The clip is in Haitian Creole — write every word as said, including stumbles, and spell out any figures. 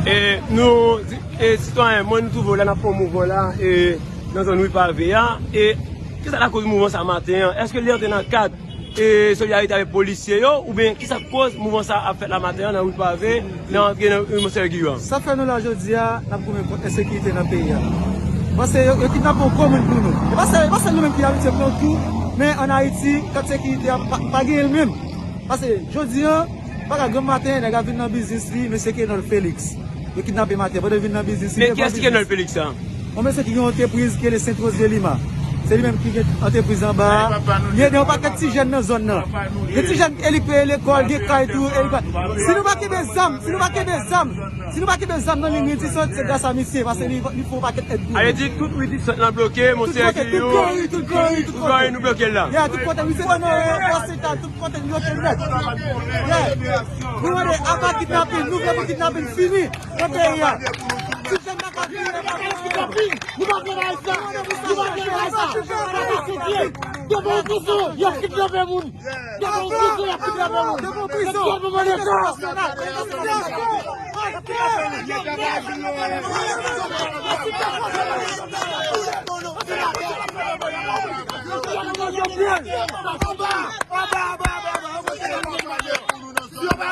E nou, e sitwayen, mwen nou twouve w la, n ap fè yon mouvman la, e nan zòn Ri Pave a, e kisa k lakoz mouvman sa maten an? Èske li antre nan kad e solidarite avèk polisye yo, oubyen kisa k koz mouvman sa ap fèt la maten an nan Ri Pave, nan antre nan Monseyè Giran? Sa fè nou la jodi a, n ap goumen kont ensekirite nan peyi a. Paske yo, yo kidnape yon gwo moun pou nou. E pa sèl, e pa sèl nou menm ki abitye pran kou, men ann Ayiti, kat sekirite a pa, pa genyen l menm. Paske jodi a, pa ka granm maten, nèg ap vin nan biznis li, mesye Kenol Felix. Yo kidnape maten, pandan l vin nan biznis li. Men kiyès ki Kenol Felix sa? Yon mesye ki gen yon antrepriz ki rele Saint Rose de Lima. Se li menm ki gen antrepriz anba a. Li ede yon pakèt ti jèn nan zòn nan. Gen ti jèn e li peye lekòl, gen kay tou, e li pa. Si nou pa kenbe zam, si nou pa kenbe zam, si nou pa kenbe zam nan liy Ri Disant, se gras a misye, paske li, li fè yon pakèt èd pou nou. Ale di tout Ri Disant lan bloke, Monseyè Giran, tout gran ri, tout gran ri, tout gran ri, nou bloke l la. Yeah, tout kote, misye nan, nan, nan, tout kote, nou bloke l nèt. Yeah. Nou mande, apa kidnapin, nou vle pou kidnapin fini nan peyi a. Ti jèn pa ka viv. Nou pa vle bagay sa. Nou pa vle bagay sa. Sa pa sou pye. Depi yon kote, y ap kidnape moun. Depi yon kote, y ap kidnape moun. Depi yon kote, y ap kidnape moun.